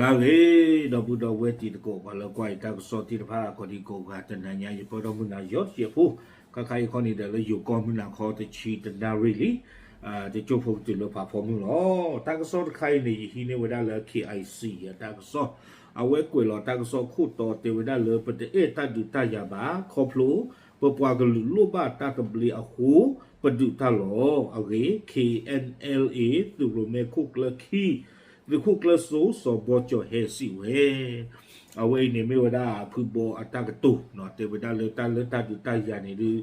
အဂ့ၤ ဒီပုၢ်ဒီဝဲၢ်တံၤသကိး ပှၤလၢကွၢ်အံၤတၢ်ကစီၣ်သ့ၣ်တဖၣ် ကိးဒံကိးဂၤ တနၤညါ ယပၢၢ်ထီၣ်မုၢ်နၤယီတစဲးဖိ ခါခါအံၤခီန့ၣ်ဒီး လၢယိၤကီၢ်မုၢ်နၤခီတဆံတနၣ်ရံၣ်လံ တကၠိဖိကတုၤလၢဖးဖီမုၢ်လီၤ. တၢ်ကစီၣ်တခါအံၤန့ၣ် ယဟံးန့ၢ်ဝဲဒၣ်လၢ KIC အတၢ်ကစီၣ် အဝဲကွဲးလီၤတၢ်ကစီၣ်ခိၣ်တီတဲဝဲဒၣ်လၢ ပတအဲၣ်တၢ်ဒုးတၢ်ယၤဘၣ် ခီဖျိ ပပှၤကလုာ်လိၣ်ဘၣ်တၢ်သဘျ့အဃိ ပဒုးတၢ်လီၤ. အဂ့ၤ KNLA သုးရိၣ်မဲခိၣ်ကျၢခံ သုးခိၣ်ကျၢစိ စီၤဘီကၠီၤဟဲစံးဝဲ အဝဲအံၤန့ၣ်မ့ၢ်ဝဲဒၣ်ဖုဘီအတၢ်ကတိၤ တဲဝဲဒၣ်လၢတၢ်လၢတၢ်ဒုးတၢ်ယၤန့ၣ်ဒုး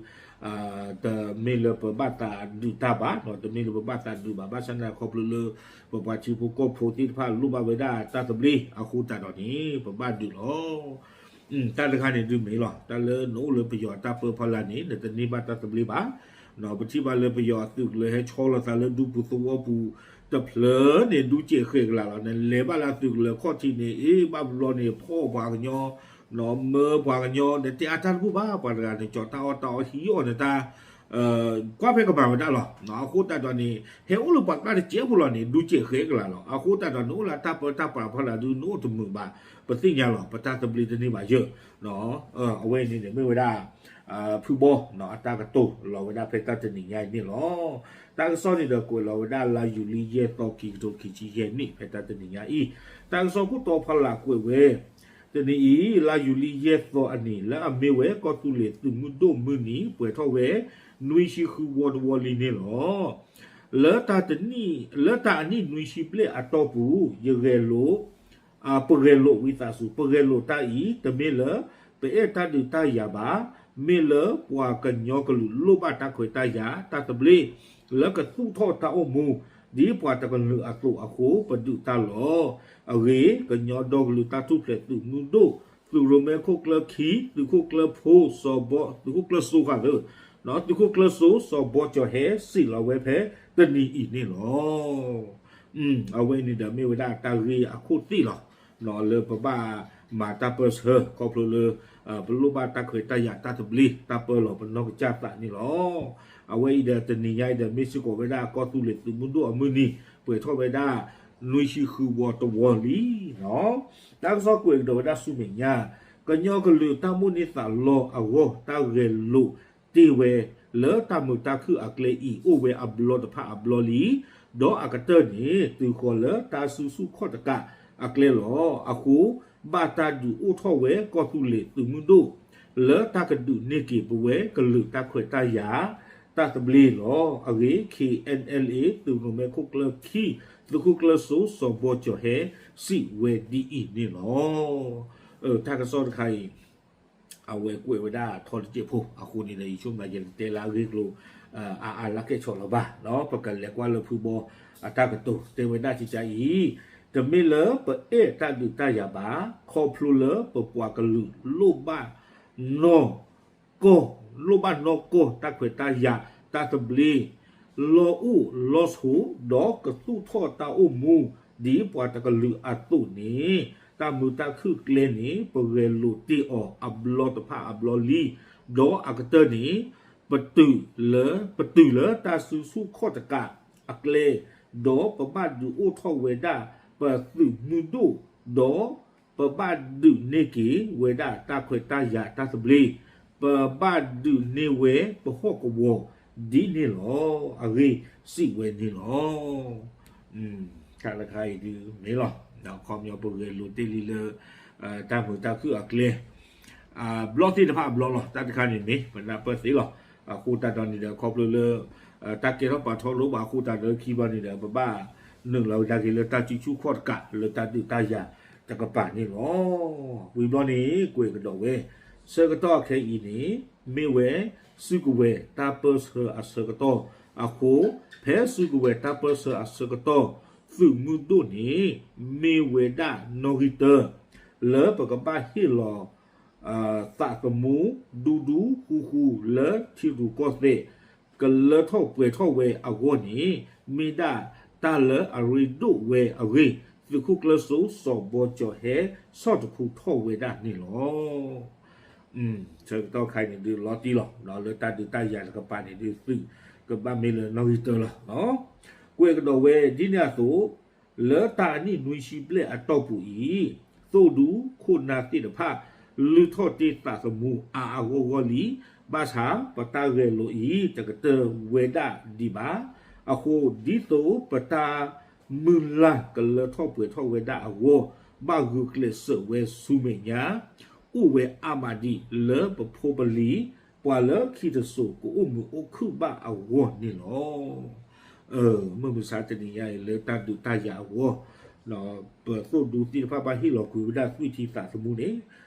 တမ့ၢ်လၢပဘၣ်သးဒုးတၢ်ဘၣ်, တမ့ၢ်လၢပဘၣ်သးဒုးဘၣ်, ဘၣ်ဆၣ်န့ၣ်ခီဖျိလၢ ပပှၤထံဖိကီၢ်ဖိသ့ၣ်တဖၣ်လိၣ်ဘၣ်ဝဲဒၣ်တၢ်သဘျ့အဃိသတးဒီးန့ၣ် ပဘၣ်ဒုးလီၤ. တၢ်တခါန့ၣ်ဒုးမ့ၢ်လီၤ, တၢ်လၢနအိၣ်လၢပယီၤအတၢ်ပၢဖီလာ်န့ၣ် နတန့ၢ်ဘၣ်တၢ်သဘျ့ဘၣ်. ပထံၣ်ဘၣ်လၢပယီၤအသုးကလၢၤဟဲဆီလီၤသးလၢဒူပူၤသဝီပူၤတဖျၢၣ်န့ၣ် ဒူစဲးဃဲးကလာ်လီၤ. နလဲၤဘၣ်လၢအသုးကလၢၤခီၣ်ထံးန့ၣ် အ့ ဘၣ်ဘျီန့ၣ် ဖီၣ်ပှၤကညီ မၢပှၤကညီ နတဲအါတၢ်တဘူၣ်ဘၣ်, ပှၤတဂၤန့ၣ် ကၠီၤတၢ်အီၣ်တၢ်အီ ဟံးအီၣ်နတၢ် ကွၢ်ဖဲကမၤဝဲဒၣ်လီၤ. အဃိသတးဒီးန့ၣ် ဟဲအိၣ်လၢပှၤကျါတစဲးဖိလီၤန့ၣ် ဒူစဲးဃဲးကလာ်လီၤ. အဃိသတးဒီး နအိၣ်လၢတၢ်ပၢတၢ်ပြးဖီလာ်ဒုး နအိၣ်တမုာ်ဘၣ်, ပသ့ၣ်ညါလီၤ ပတၢ်သဘျ့တန့ၢ်ဘၣ်ယၢ်. အဝဲအံၤန့ၣ်န့ၣ် မ့ၢ်ဝဲဒၣ် ဖုဘီ အတၢ်ကတိၤလီၤဝဲဒၣ်ဖဲတၢ်တနံၤညါအံၤန့ၣ်လီၤ. တၢ်ကစီၣ်န့ၣ်ဒီးကွဲးလီၤဝဲဒၣ်လါယူၤလံယဲၢ်သီ ခံကထိခံဆံယဲၢ်နံၣ် ဖဲတၢ်တနံၤညါအံၤ, တၢ်ကစီၣ်ခိၣ်တီဖီလာ်ကွဲးဝဲ တနံၤအံၤ လါယူၤလံယဲၢ်သီအနံၤ လၢအမ့ၢ်ဝဲကီၢ်သူလ့ၤသုးမုၢ်ဒိၣ်မုၢ်နံၤ ပှဲၤထီၣ်ဝဲ နွံဆံဃုဝီတဝီလံန့ၣ်လီၤ. လၢတၢ်တနံၣ် လၢတၢ်အနံၣ်နွံဆံဘျဲၣ်အတီၢ်ပူၤ ယဂဲၤလိာ် ပဂဲၤလိာ် ဝံသးစူၤ ပဂဲၤလိာ်တၢ်အံၤ တမ့ၢ်လၢ ပအဲၣ်တၢ်ဒုးတၢ်ယၤဘၣ်, မ့ၢ်လၢပှၤကညီကလုာ်လိၣ်ဘၣ်တၢ်ခွဲးတၢ်ယာ် တၢ်သဘျ့ လၢကသူၣ်ထီၣ်တၢ်အိၣ်မူ ဒ်ပှၤတကလုာ်အသိးအဃိ ပဒုးတၢ်လီၤ. အဂ့ၤ ကညီဒီကလုာ်တၢ်ထူၣ်ဖျဲးသုးမုၢ်ဒိၣ် သုးရိၣ်မဲခိၣ်ကျၢခံ သုးခိၣ်ကျၢဖိ သုးခိၣ်ကျၢစိဃာ်လၢ သုးခိၣ်ကျၢစိ စီၤဘီကၠီၤဟဲစံးလီၤဝဲဖဲတနံၤအံၤန့ၣ်လီၤ. အဝဲန့ၣ်ဒီးမ့ၢ်ဝဲဒၣ်တၢ်ဂ့ၢ်အခိၣ်သ့ၣ်လီၤ. လၢပဘၣ်မၤတၢ်ပၢဆှၢ ခီဖျိလၢ ပလိၣ်ဘၣ်တၢ်ခွဲးတၢ်ယာ်တၢ်သဘျ့ တၢ်ပၢလီၤပနီၢ်ကစၢ်သးန့ၣ်လီၤ. အဝဲအံၤဒီးတနံၤညါအံၤဒီး မ့ၢ်စ့ၢ်ကီးဝဲဒၣ်ကီၢ်သူလ့ၤသုးမုၢ်ဒိၣ်အမုၢ်နံၤ ပှဲၤထီၣ်ဝဲဒၣ် နွံဆံဃုဝီတဝီလံ. တၢ်ကစီၣ်ကွဲးကဒီးဝဲဒၣ်ဆူမဲာ်ညါ ကညီကလုာ်တၢ်မိၣ်န့ၢ်သးလီအဂီၢ် တၢ်ဂဲၤလိာ်တ့ၢ်ဝဲ လၢတၢ်မုာ်တၢ်ခုၣ်အကျဲအံၤ အိၣ်ဝဲအဘျီတဖၣ်အဘျီလံ. ဒီးအကတၢၢ်န့ၣ် တုၤဃီၤလၢတၢ်စုဆူၣ်ခီၣ်တကးအကျဲလီၤ. အဃိ ဘၣ်တၢ်ဒုးအိၣ်ထီၣ်ဝဲကီၢ်သူလ့ၤသုးမုၢ်ဒိၣ် လၢတၢ်ကဒုးန့ၢ်က့ၤပဝဲကလုာ်တၢ်ခွဲးတၢ်ယာ် တၢ်သဘျ့လီၤ. အဂ့ၢ် KNLA သုးရိၣ်မဲခိၣ်ကျၢခံ သုးခိၣ်ကျၢစိ စီၤဘီကၠီၤဟဲ စံးဝဲဒ်အံၤန့ၣ်လီၤ. တၢ်ကစီၣ်တခါအံၤ အဝဲကွဲးဝဲဒၣ်ထီတစဲးဖိအဃိန့ၣ်ဒီး ယဆိကမိၣ်ယကတဲလၢအဂ့ၢ်ကျိၤ အါအါလၢကဲဆီၣ်လီၤဘၣ်, ပကလဲၤကွၢ်လၢဖုဘီအတၢ်ကတိၤ တဲဝဲဒၣ်ကကါအံၤ, တမ့ၢ်လၢပအဲၣ်တၢ်ဒုးတၢ်ယၤဘၣ်, ခီဖျိလၢပပှၤကလုာ်လိၣ်ဘၣ်နီၢ် ကီၢ်, လိၣ်ဘၣ်နီၢ်ကီၢ် တၢ်ခွဲးတၢ်ယာ် တၢ်သဘျ့ လီၢ်အိၣ်လီၢ်ဆိး ဒီးကသူၣ်ထီၣ်တၢ်အိၣ်မူ ဒ်ပှၤတကလုာ်အသိးန့ၣ် တၢ်မုာ်တၢ်ခုၣ်ကျဲန့ၣ် ပဂဲၤလိာ်တ့ၢ်အီၤအဘျီတဖၣ်အဘျီလံ. ဒီးအကတၢၢ်န့ၣ် ပတုၤလၢ ပတုၤလၢတၢ်စုဆူၣ်ခီၣ်တကးအကျဲ, ဒီးပဘၣ်ဒုးအိၣ်ထီၣ်ဝဲဒၣ် ပသုးမုၢ်ဒိၣ်, ဒီး ပဘၣ်ဒုးန့ၢ်က့ၤဝဲဒၣ်တၢ်ခွဲးတၢ်ယာ်တၢ်သဘျ့, ပဘၣ်ဒုးန့ၢ်ဝဲပဟီၣ်ကဝီၤဒ်န့ၣ်လီၤ. အဂ့ၢ်စံးဝဲန့ၣ်လီၤ. တၢ်တခါအံၤဒုးမ့ၢ်လီၤ. ခီပညီပဂဲၤလိာ်တ့ၢ်လံလၢ တၢ်မုာ်တၢ်ခုၣ်အကျဲ ဘျီသ့ၣ်တဖၣ်အဘျီလီၤ. တၢ်တခါန့ၣ်မ့ၢ်ပနၢ်ပၢၢ်သ့လီၤ. အဃိသတးဒီးန့ၣ်ဒီး ခီဖျိလၢ တၢ်ကဲထီၣ်ပာ်ထီၣ်လိၣ်ဘၣ်အဃိသတးဒီး ခံဘျီန့ၣ်ဒီး ပဘၣ်နုာ်လီၤဝဲဒၣ်က့ၤလၢတၢ်စုဆူၣ်ခီၣ်တကး လၢတၢ်ဒုးတၢ်ယၤတကပၤန့ၣ်လီၤ. ဝံၤဘျီန့ၣ် ကွဲးကဒီးဝဲ ဆၢကတီၢ်ခဲအံၤန့ၣ် မ့ၢ်ဝဲစုကဝဲၤတၢ်ပၢဆှၢအဆၢကတီၢ်အဃိ ဖဲစုကဝဲၤတၢ်ပၢဆှၢအဆၢကတီၢ် သုးမုၢ်ဒိၣ်န့ၣ် မ့ၢ်ဝဲဒၣ်နီၣ်ဂံၢ်တၢ လၢပကဘၣ်ဟ့ၣ်လီၤ သးသမူ ဒူဒူဃူဃူ လၢထံရူၢ်ကီၢ်သဲး ကလၢထီၣ်ပှဲၤထီၣ်ဝဲအဂီၢ်န့ၣ် မ့ၢ်ဒၣ်တၢ်လၢအရ့ဒိၣ်ဝဲအဂ့ၢ် သုးခိၣ်ကျၢစိစီၤဘီကၠီၤဟဲ ဆီၣ်တခူထီၣ်ဝဲဒၣ်န့ၣ်လီၤ. ဆၢကတီၢ်ခဲအံၤန့ၣ်ဒုးလီၤတံၢ်လီၤ လၢတၢ်ဒုးတၢ်ယၤတကပၤန့ၣ်ဒုး သုးကဘၣ်မ့ၢ်လၢနီၣ်ဂံၢ်တၢလီၤ. ကွဲးကဒီးဝဲဒ်န့ၣ်အသိး လၢတၢ်အနံၣ်နွံဆံဘျဲၣ်အတီၢ်ပူၤအံၤ, သိၣ်ဒူခိၣ်နၢ်သ့ၣ်တဖၣ် လုၢ်ထီၣ်တ့ၢ်သးသမူအါအါဂီၢ်ဂီၢ်လံ, ဘၣ်ဆၣ်ပတၢ်ဂဲၤလိာ်အံၤ တကတၢၢ်ဝဲဒၣ်ဒံးဘၣ်. အဃိဒ်သိးပတၢ်မုၢ်လၢ်ကလၢထီၣ်ပှဲၤထီၣ်ဝဲဒၣ်အဂီၢ်, ဘၣ်ဂုာ်ကျဲးစၢးဝဲဆူမဲာ်ညါ, အိၣ်ဝဲအါမးဒံးလၢပဖိပလံၤ, ပှၤလၢခံတစိၤကအိၣ်မုာ်အိၣ်ခုၣ်ဘၣ်အဂီၢ်န့ၣ်လီၤ. မုၢ်မဆါတနံၤညါအံၤလၢတၢ်ဒုးတၢ်ယၤအဂီၢ်, ပသိၣ်ဒူသ့ၣ်တဖၣ်ဘၣ်ဟ့ၣ်လီၤကွံာ်ဝဲဒၣ်သွံၣ်ထံသးသမူန့ၣ်,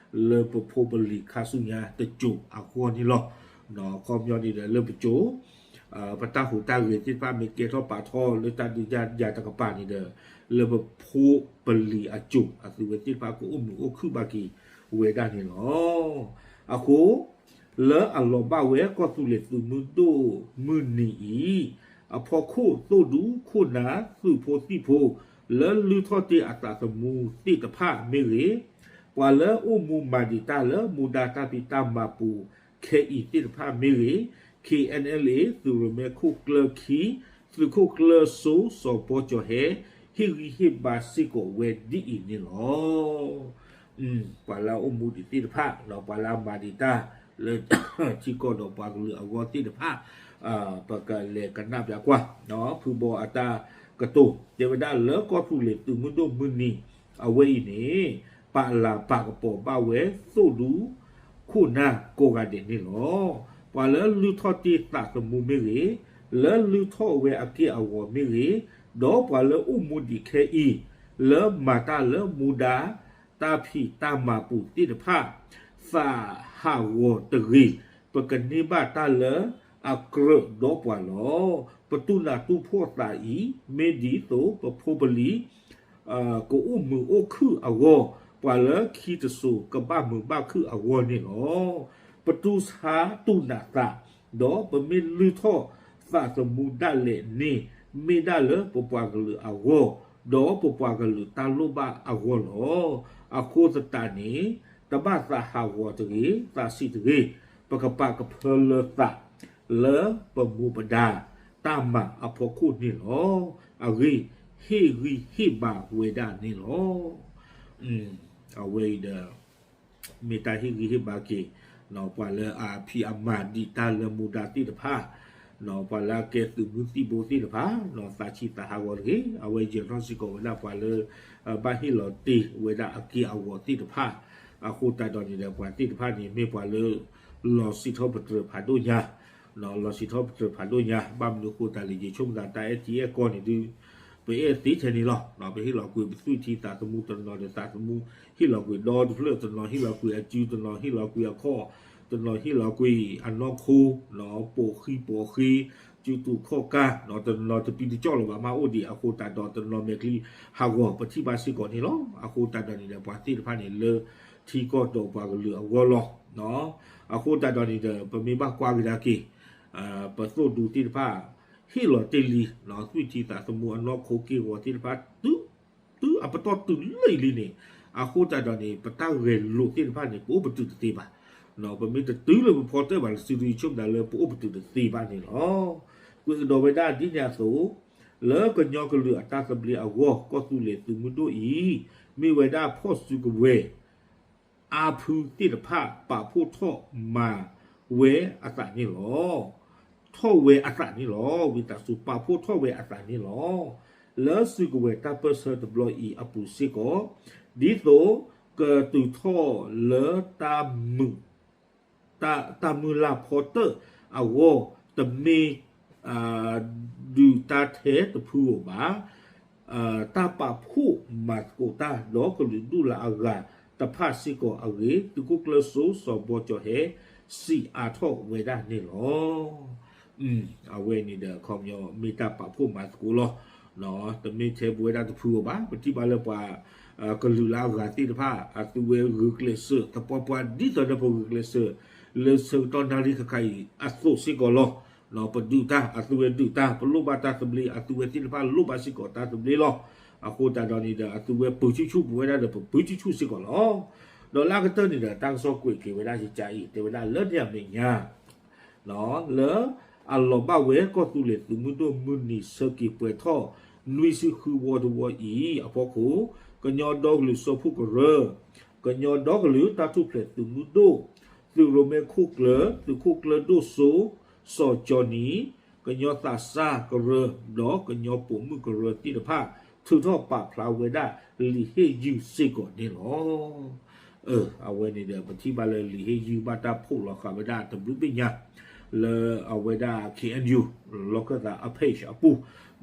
လၢပဖိပလံၤခါဆူညါတစိၤအဂီၢ်န့ၣ်လီၤ. ခီပညီန့ၣ်ဒီးလၢပစိၤ ပတၢ်ဟူးတၢ်ဂဲၤသ့ၣ်တဖၣ်မ့ၢ်ကဲထီၣ်ပာ်ထီၣ်လၢတၢ်ဒုးတၢ်ယၤတကပၤန့ၣ်ဒီး, လၢပဖိပလံၤအစိၤ အသုဝဲသ့ၣ်တဖၣ်ကအိၣ်မုာ်အိၣ်ခုၣ်ဘၣ်က့ၤဝဲဒၣ်န့ၣ်လီၤ. အဃိ လၢအလီၤဘၣ်ဝဲကီၢ်သူလ့ၤသုးမုၢ်ဒိၣ်မုၢ်နံၤအံၤ, အဖီခိၣ်သိၣ်ဒူခိၣ်နၢ် သုးဖိသံၣ်ဖိ လၢလုၢ်ထီၣ်တ့ၢ်အသးသမူသ့ၣ်တဖၣ်မ့ၢ်ဂ့ၤ, ပှၤလၢအိၣ်မူမၤဒံးတၢ်လၢမူဒါတၢ်ဖံးတၢ်မၤပူၤခဲအံၤသ့ၣ်တဖၣ်မ့ၢ်ဂ့ၤ, K N L A သုးရိၣ်မဲခိၣ်ကျၢၢ်ခံ သုးခိၣ်ကျၢၢ်စိစီၤဘီကၠီၤဟဲ ဟ့ၣ်ဂံၢ်ဟ့ၣ်ဘါစ့ၢ်ကီးဝဲဒ်အံၤန့ၣ်လီၤ. ပှၤလၢအအိၣ်မူဒံးသ့ၣ်တဖၣ်, ပှၤလၢအမၤဒံးတၢ်လၢထံကီၢ်ဒီးပှၤကလုာ်အဂီၢ်သ့ၣ်တဖၣ်, ပကလဲၤကနၣ်ပျးကွၢ်, ဖုဘီအတၢ်ကတိၤ တဲဝဲဒၣ်လၢကီၢ်သူလ့ၤသုးမုၢ်ဒိၣ်မုၢ်နံၤအဝဲအံၤန့ၣ်, ပာ်လၤပာ်ကပီၤဘၣ်ဝဲသိၣ်ဒူခိၣ်နၢ်ကိးဂၤဒဲးန့ၣ်လီၤ. ပှၤလၢလုၢ်ထီၣ်တ့ၢ်သးသမူမ့ၢ်ဂ့ၤ, လၢလုၢ်ထီၣ်ဝဲအက့ၢ်အဂီၤမ့ၢ်ဂ့ၤ, ဒီးပှၤလၢအိၣ်မူဒံးခဲအံၤ, လၢမၤတၢ်လၢမူဒါ တၢ်ဖံးတၢ်မၤပူၤသ့ၣ်တဖၣ်, သးဟးဂီၤတဂ့ၤ, ပကန့ၢ်ဘၣ်တၢ်လၢအကြၢးဒီးပှၤလီၤ. ပတူၢ်နးတူၢ်ဖှီၣ်သးအံၤ, မ့ၢ်ဒ်သိးပဖိပလံၤ ကအိၣ်မုာ်အိၣ်ခုၣ်အဂီၢ်, ပှၤလၢခံတစိၤကဘၣ်မုာ်ဘၣ်ခုၣ်အဂီၢ်န့ၣ်လီၤ. ပတူၢ်ဆါတူၢ်နးသး, ဒီးပမ့ၢ်လုၢ်ထီၣ်သးသမူဒၣ်လဲာ်န့ၣ်, မ့ၢ်ဒၣ်လၢပပှၤကလုာ်အဂီၢ်, ဒီးပပှၤကလုာ်တၢ်လိၣ်ဘၣ်အဂီၢ်လီၤ. အဃိသတးန့ၣ်, တဘၣ်သးဟးဂီၤတဂ့ၤ, သးဆံးတဂ့ၤ, ပကပာ်ကဖၢလၢသး လၢပမူပဒါတၢ်မၤအဖီခိၣ်န့ၣ်လီၤ. အဂ့ၢ်ဟ့ၣ်ဂံၢ်ဟ့ၣ်ဘါဝဲဒၣ်န့ၣ်လီၤ. အဝဲအံၤဒီး မ့ၢ်တၢ်ဟ့ၣ်ဂံၢ်ဟ့ၣ်ဘါက့ၤ ပှၤလၢအဖံးအမၤဒံးတၢ်လၢမူဒါသ့ၣ်တဖၣ်, ပှၤလၢအကဲသုးမုၢ်သံၣ်ဘိသ့ၣ်တဖၣ်, သးဆံးသးဟးဂီၤတဂ့ၤ. အဝဲယဲၤထီၣ်စ့ၢ်ကီးဝဲဒၣ်ပှၤလၢ ဘၣ်ဟ့ၣ်လီၤတ့ၢ်ဝဲဒၣ်အက့ၢ်အဂီၤသ့ၣ်တဖၣ်, အဃိသတးဒီးန့ၣ်ဒီး ပှၤသ့ၣ်တဖၣ်န့ၣ် မ့ၢ်ပှၤလၢ လီၤစံးထီၣ်ပတြၢၤဖးဒိၣ်ညါ, လီၤစံးထီၣ်ပတြၢၤဖးဒိၣ်ညါ, ဘၣ်မနုၤအဃိသတးလဲၣ် ယဆိကမိၣ်သးတၢ်အဲၣ်ထံအဲၣ်ကီၢ်န့ၣ်ဒုး ပအဲၣ်သ့ထဲန့ၣ်လီၤ. ပဟ့ၣ်လီၤကွံာ်ပသွံၣ်ထံသးသမူတနီၤဒီးသးသမူ, ဟ့ၣ်လီၤကွံာ်ဒီတဖျၢၣ်, တနီၤဟ့ၣ်လီၤကွံာ်အစု, တနီၤဟ့ၣ်လီၤကွံာ်အခီၣ်, တနီၤဟ့ၣ်လီၤကွံာ်အနီၢ်ခိ, ပိာ်ဃံပိာ်ဃ့, စုတူာ်ခီၣ်ကၢ်, တနီၤတပံတကၠီၣ်လၢၤဘၣ်မးအိၣ်ဒံး, အဃိသတးဒီးတနီၤမဲာ်ချံဟးဂီၤ ပထံၣ်ဘၣ်စ့ၢ်ကီးန့ၣ်လီၤ. အဃိသတးဒီးန့ၣ်ဒီး ပှၤသ့ၣ်တဖၣ်န့ၣ်လၢထံကီၢ်ဒီးပှၤကလုာ်အဂီၢ်လီၤ. အဃိသတးဒီးန့ၣ်ဒီး ပမ့ၢ်ဘၣ်ကွၢ်ကဒါက့ၤ ပသိၣ်ဒူသ့ၣ်တဖၣ် ဟ့ၣ်လီၤတ့ၢ်လံ သွံၣ်ထံသးသမူအနီၢ်ခိက့ၢ်ဂီၤသ့ၣ်တဖၣ် တုၤအပတီၢ်တုၤလၢအံၤလံန့ၣ်, အဃိသတးဒီးန့ၣ် ပတၢ်ဂဲၤလိာ်သ့ၣ်တဖၣ်န့ၣ် ပအိၣ်ပတုာ်တသ့ဘၣ်. ပမ့ၢ်တတုၤလၢပဖီတၢၣ်ဘၣ်လၢစုဒု ယဆိကမိၣ်ဒၣ်လၢပအိၣ်ပတုာ်တသ့ဘၣ်န့ၣ်လီၤ. ကွဲးကဒီးဝဲဒၣ်ဒ်န့ၣ်အသိး, လၢကညီကလုာ်အတၢ်သဘျ့အဂီၢ် ကီၢ်သူလ့ၤသုးမုၢ်ဒိၣ်အံၤ မ့ၢ်ဝဲဒၣ်ဖီၣ်စုကဝဲၤ အါဖုသ့ၣ်တဖၣ် ပာ်ဖှိၣ်ထီၣ်မၤဝဲအသးန့ၣ်လီၤ. ထီၣ်ဝဲအသးန့ၣ်လီၤ. ဝံသးစူၤ ပာ်ဖှိၣ်ထီၣ်ဝဲအသးန့ၣ်လီၤ. လၢစုကဝဲၤတၢ်ပၢၢ်ဆၢတဘျီအံၤအပူၤစ့ၢ်ကီး, ဒ်သိးကတုၤထီၣ်လၢတၢ်မုာ် တၢ်မုၢ်လၢ်ဖီတၢၣ်အဂီၢ် တမ့ၢ် ဒုးတၢ်ထဲတဖုဧိၤဘၣ်. တၢ်ပာ်ဖှိၣ်မၤသကိးတၢ် ဒီးကလုာ်ဒူၣ်လၢအဂၤတဖၣ်စ့ၢ်ကီးအဂ့ၢ် သုးခိၣ်ကျၢၢ်စိစီၤဘီကၠီၤဟဲ စံးအါထီၣ်ဝဲဒၣ်န့ၣ်လီၤ. အဝဲန့ၣ်ဒီး ခီပညီ မ့ၢ်တၢ်ပာ်ဖှိၣ်မၤသကိးလီၤ. တမ့ၢ်ထဲပဝဲဒၣ်တဖုဧိၤဘၣ်. ပထံၣ်ဘၣ်လၢပှၤ ကလုာ်လၢအဂၤသ့ၣ်တဖၣ် အသုဝဲဂုာ်ကျဲးစၢး သပှၢ်ပှၢ်ဒ်သိးဒီးပဂုာ်ကျဲးစၢး လၢဆၢကတီၢ်နၣ်ရံၣ်ခါခါအံၤအသိးစ့ၢ်ကီးလီၤ. ပဒုးတၢ် အသုဝဲဒုးတၢ်, ပလိၣ်ဘၣ်တၢ်သဘျ့ အသုဝဲသ့ၣ်တဖၣ်လိၣ်ဘၣ်စ့ၢ်ကီးတၢ်သဘျ့လီၤ. အဃိသတးဒီးန့ၣ်ဒီး အသုဝဲပၢဆူၣ်ဆူၣ် ပဝဲဒၣ်ဒီးပပၢဆူၣ်ဆူၣ်စ့ၢ်ကီးလီၤ. ဒီးလၢအကတၢၢ်န့ၣ်ဒီး တၢ်ကစီၣ်ကွဲးက့ၤဝဲဒၣ်ယကါအံၤ တဲဝဲဒၣ်လၢန့ၣ်အမဲာ်ညါ လၢအလီၤဘၣ်ဝဲကီၢ်သူလ့ၤသုးမုၢ်ဒိၣ်မုၢ်နံၤဆၢက့ၤပှဲၤထီၣ် နွံဆံဃုဝီတဝီအံၤအဖီခိၣ်, ကညီဒီကလုာ်စၢဖှိၣ်ကရၢ, ကညီဒီကလုာ်တၢ်ထူၣ်ဖျဲးသုးမုၢ်ဒိၣ်, သုးရိၣ်မဲခိၣ်ကျၢၢ်, သုးခိၣ်ကျၢၢ်ဒိၣ်စိ, စီၤကၠီနံၤ, ကညီသးစၢ်ကရၢ, ဒီးကညီပိာ်မုၣ်ကရၢသ့ၣ်တဖၣ် ထုးထီၣ်ပာ်ဖျါဝဲဒၣ်လံာ်ဟ့ၣ်ယုၢ်စ့ၢ်ကီးန့ၣ်လီၤ. အဝဲန့ၣ်ဒီး ပထံၣ်ဘၣ်လၢလံာ်ဟ့ၣ်ယုၢ်ဘၣ်တၢ်ဖီၣ်လီၤဃာ်ဝဲဒၣ်တဘျုးဘ့ၣ်ညါ လၢအဝဲဒၣ် ခ့ၣ်အဲၣ်ယူၣ် လီၢ်ခၢၣ်သးအ page အပူ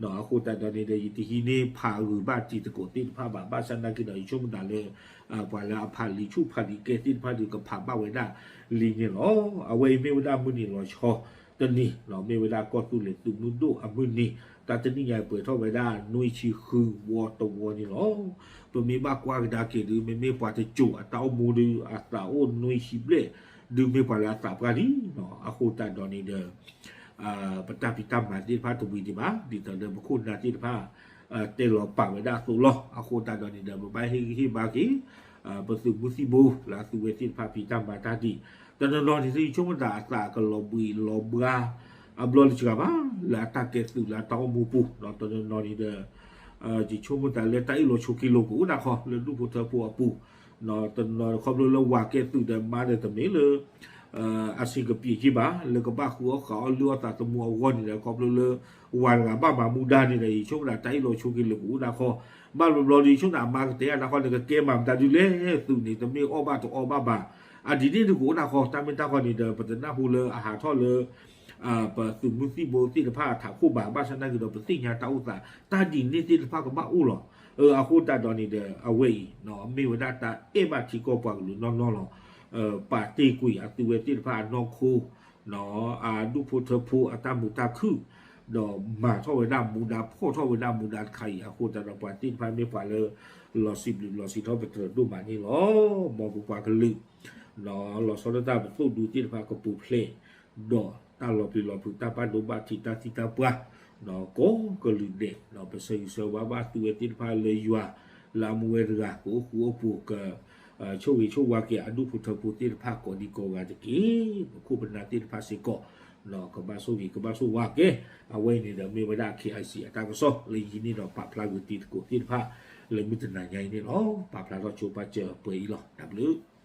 ၤ, အဃိသတးဒီးန့ၣ်ဒီး ယတဟံးန့ၢ်ဖးဂုာ်ဘၣ်တံၤသကိးသ့ၣ်တဖၣ်ဘၣ်, ဘၣ်ဆၣ်သနာ်က့ဒီး ယဆိကမိၣ်သးလၢ ပှၤလၢအဖးလံာ်ဆူၣ်ဖးလံာ်ကဲသ့ၣ်တဖၣ်ဒီး ကဖးဘၣ်ဝဲဒၣ်လံာ်န့ၣ်လီၤ. အဝဲအံၤမ့ၢ်ဝဲဒၣ်မုၢ်နံၤလီၤဆီတနံၤ, မ့ၢ်ဝဲဒၣ်ကီၢ်သူလ့ၤသုးမုၢ်ဒိၣ်အမုၢ်နံၤ, တၢ်တနံၣ်ညါပှဲၤထီၣ်ဝဲဒၣ်နွံဆံဃုဝီတဝီန့ၣ်လီၤ. ပမ့ၢ်ဘၣ်ကွၢ်ကဒါက့ၤဒီး မ့မ့ၢ်ပှၤတစိၤအတၢ်အိၣ်မူဒီး အသးအိၣ်နွံဆံဘျဲၣ်, ဒုးမ့ၢ်ပှၤလၢအသးပှၢ်လံ, အဃိသတးဒီးန့ၣ်ဒီး ပတၢ်ဖံးတၢ်မၤသ့ၣ်တဖၣ်တဝံၤဒံးဘၣ်, ဒ်သိးဒီးပခိၣ်နၢ်သ့ၣ်တဖၣ် တဲလီၤပာ်ဝဲဒၣ်အသိးလီၤ. အဃိသတးဒီးန့ၣ်ဒီး ပဘၣ်ဟ့ၣ်ဂံၢ်ဟ့ၣ်ဘါက့ၤ ပသုးမုၢ်သံၣ်ဘိလၢအသုဝဲသ့ၣ်တဖၣ်ဖံးတၢ်မၤတၢ်ဒ်အံၤ, တနီၤနီၤန့ၣ် ယဆိကမိၣ်သးအသးကလီၤဘှံးလီၤဘှါ အဘျီလၢစှၤဘၣ် လၢအတၢ်ကဲသုးလၢအတၢ်အိၣ်မူပူၤ, ဒီးတနီၤနီၤန့ၣ်ဒီး ယဆိကမိၣ်သးလၢတၢ်အ့ၣ်လိာ်ဆိးက့လိာ်ကအိၣ်ဒၣ်ခီ လၢဒူၣ်ဖိထၢဖိအပူၤ, တနီၤခီဖျိလၢဝၤကဲသုးဒီးမါဒီးတမ့ၢ်လၢ အဆင်ကပံးက့ဘၣ် လၢကဘၣ်ဃုအီၣ်ဃုအီလုၢ်အီၣ်သးသမူအဂီၢ်န့ၣ်ဒီး ခီဖျိလၢ ဝၤတဂၤဘၣ်မၤမူဒါန့ၣ်ဒီး ယဆိကမိၣ်သးတၢ်အ့ၣ်လိာ်ဆိးက့လိာ်ကအိၣ်ဒၣ်ခီ, ဘၣ်ဘျီဘျီဒီး ယဆိကမိၣ်သးအမါကတဲအါဒၣ်ခီန့ၣ် ကကဲမၤမတၤဒုလဲၣ် သုးန့ၣ် တမ့ၢ်အီၣ်ဘၣ်တအီဘၣ်ဘၣ်, အဒ်န့ၣ်ဒုးကအိၣ်ဒၣ်ခီ တၢ်မ့ၢ်တၢ်ခီန့ၣ်ဒီး ပတနၢ်ဟူလၢအဟးထီၣ်လၢ ပသုးမုၢ်သံၣ်ဘိသ့ၣ်တဖၣ်အထးခိၣ်ဘၣ်, ဘၣ်ဆၣ်သနာ်က့ဒီး ပသ့ၣ်ညါတၢ်အိၣ်သး တၢ်ဒ်န့ၣ်သ့ၣ်တဖၣ်ကဘၣ်အိၣ်လီၤ. အဃိသတးဒီးန့ၣ်ဒီး အဝဲအံၤ မ့ၢ်ဝဲဒၣ်တၢ်အဲၣ်ဘၣ်ထံကီၢ်ပှၤကလုာ်နီၢ်နီၢ်လီၤ. ပာ်တ့ၢ်ကွံာ်အသုဝဲသ့ၣ်တဖၣ်အနီၢ်ခိ အဒူၣ်ဖိထၢဖိအတၢ်မုာ်တၢ်ခုၣ်, ဒီးမၤထီၣ်ဝဲဒၣ်မူဒါ ဖီၣ်ထီၣ်ဝဲဒၣ်မူဒါတခါအံၤ အဃိသတးဒီး ပှၤသ့ၣ်တဖၣ်မ့ၢ်ပှၤလၢ လီၤစံးဘျုးလီၤစံးထီၣ်ပတြၢၤဒိၣ်မးန့ၣ်လီၤ. မ်ပပှၤကလုာ် လီၤဆီဒၣ်တၢ်ပသိၣ်ဒူသ့ၣ်တဖၣ်ကပူၤဖျဲး ဒီးတၢ်လီၤပျံၤလီၤဖုး တၢ်ဘၣ်ဒိဘၣ်ထံး တၢ်သံတၢ်ပှၢ် ကိးကလုာ်ဒဲး ပဆၢဂ့ၤဆၢဝါဘၣ်သုဝဲသ့ၣ်တဖၣ်လၢယွၤ လၢအမူဝဲတဂၤ ကအိၣ်ဃူအိၣ်ဖိး က ဆိၣ်ဂ့ၤဆိၣ်ဝါက့ၤ အဒူၣ်ဖိထၢဖိသ့ၣ်တဖၣ်ကိးဒံကိးဂၤတက့ၢ်. ပခိၣ်ပနၢ်သ့ၣ်တဖၣ်စ့ၢ်ကီး ကဘၣ်ဆိၣ်ဂ့ၤ ကဘၣ်ဆိၣ်ဝါက့ၤ. အဝဲအံၤန့ၣ်ဒီး မ့ၢ်ဝဲဒၣ် ခ့ၣ်အံၣ်စံၣ် အတၢ်ကစီၣ်လၢယဟံးန့ၢ်ဒီးပာ်ဖျါဂ့ၤတံၤသကိးသ့ၣ်တဖၣ် လၢမုၢ်တနၤညါအံၤန့ၣ်လီၤ. ပာ်ဖျါထီၣ်ဆိပာ်စၢၤပှဲၤအံၤလီၤ. တၢ်ဘျုး